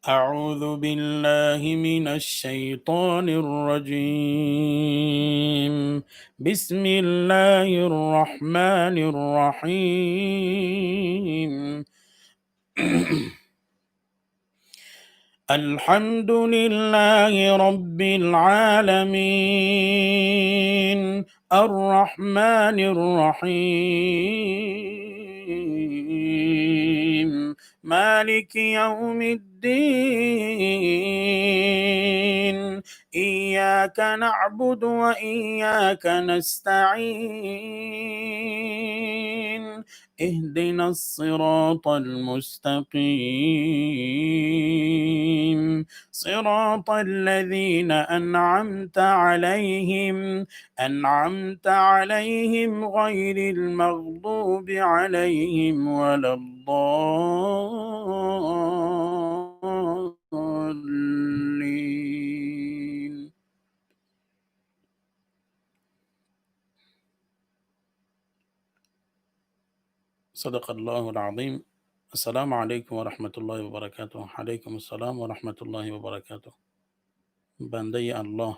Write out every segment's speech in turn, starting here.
أعوذ بالله من الشيطان الرجيم. بسم الله الرحمن الرحيم. الحمد لله رب العالمين، الرحمن الرحيم، مالك يوم الدين، إياك نعبد وإياك نستعين، اهدنا الصراط المستقيم، صراط الذين أنعمت عليهم غير المغضوب عليهم ولا الضالين. صدق الله العظيم. السلام عليكم ورحمة الله وبركاته. عليكم السلام ورحمة الله وبركاته. بنده الله،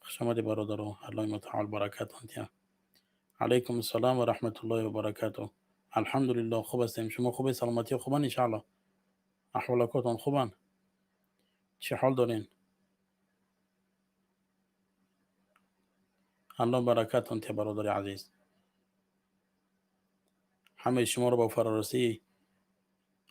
خوش آمدی برادرو. الله متعال برکت انتیا. علیکم السلام و رحمت الله و برکاته. الحمدلله، خوب هستیم. شما خوبه؟ سلامتی خوبن انشاءالله؟ احوالاتون خوبن؟ چه حال دارین؟ الله برکت انتیا. برادر عزیز، همه شما رو با فرارسی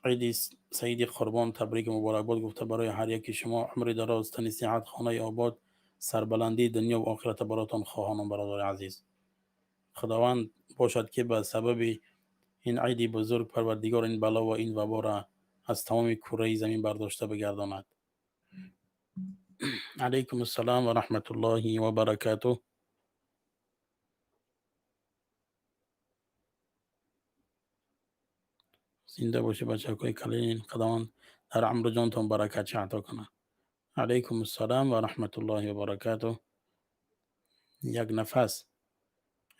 عید سعید قربان تبریک مبارکباد گفته، برای هر یکی شما عمر دراز، تن صحت، خانه آباد، سربلندی دنیا و آخرت براتون خواهانم. برادر عزیز، خداوند باشد که به سبب این عید بزرگ پروردگار این بلا و این وبا را از تمام کره زمین برداشته بگرداند. علیکم السلام و رحمت الله و برکاته. زنده باشه بچه کلین. خداوند در عمر جانتون برکت عطا کنه. علیکم السلام و رحمت الله و برکاته. یک نفس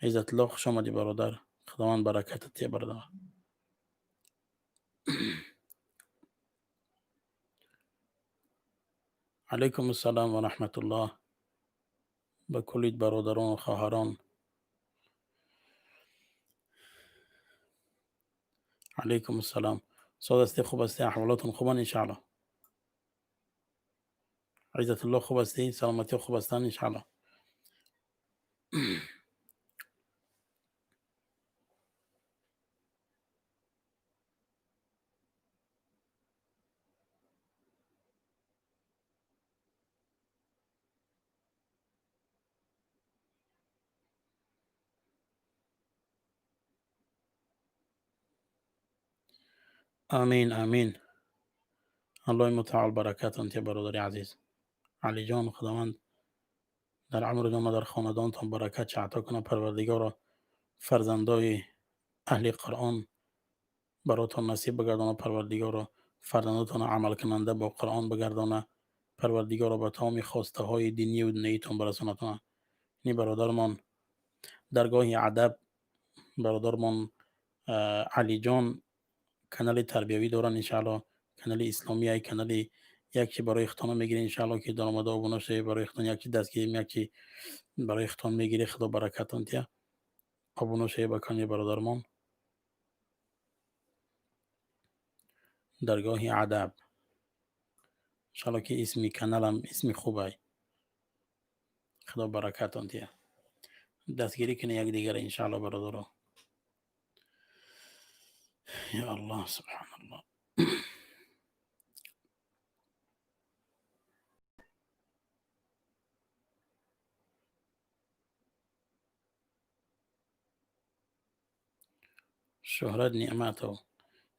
عزت الله، خوش آمدی برادر. خداوند برکت تیه برادر. علیکم السلام و رحمت الله به کلید برادران و خواهران. علیکم السلام. ساز هستی؟ خوب هستی؟ احوالاتون خوبن انشاءالله؟ عزت الله، خوب هستی؟ سلامتی خوب هستن انشاءالله؟ آمین آمین. الله متعال برکت انت. برادر عزیز علی جان، خداوند در عمر جان، در خاندانتان برکت عطا کنه. پروردگار فرزندای اهل قرآن براتون نصیب بگردانه. پروردگار فرزنداتان عمل کننده با قرآن بگردانه. پروردگار به تمام خواسته های دینی و دنیایتون برسانتون. این برادرمان درگاه ادب، برادرمان علی جان کانال تربیوی دارن انشاءالله، کانال اسلامی های کانال یکی برای اختان میگیره انشاءالله که درآمده آبونه شه. برای اختان یکی دستگیریم، یکی برای اختان میگیره. خدا برکتون تیه. آبونه شه به کانال برادرمان درگاه ادب. انشاءالله که اسمی کانالم اسمی خوبه. خدا برکتون تیه. دستگیری کنه یک دیگر انشاءالله برادرو. یا الله، سبحان الله. شهرت نعمتو.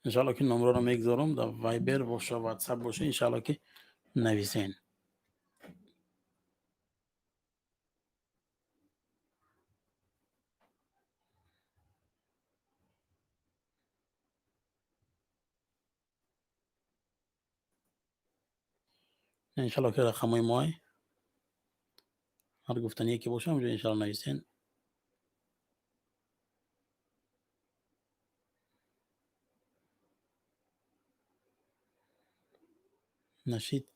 انشاءالله که نمره رو میگذارم، در وایبر باشه، واتساپ باشه، انشاءالله که نویسین. انشاءالله که رقمای مای هر گفتنی که باشه اونجا انشاءالله نویسین. Нашид.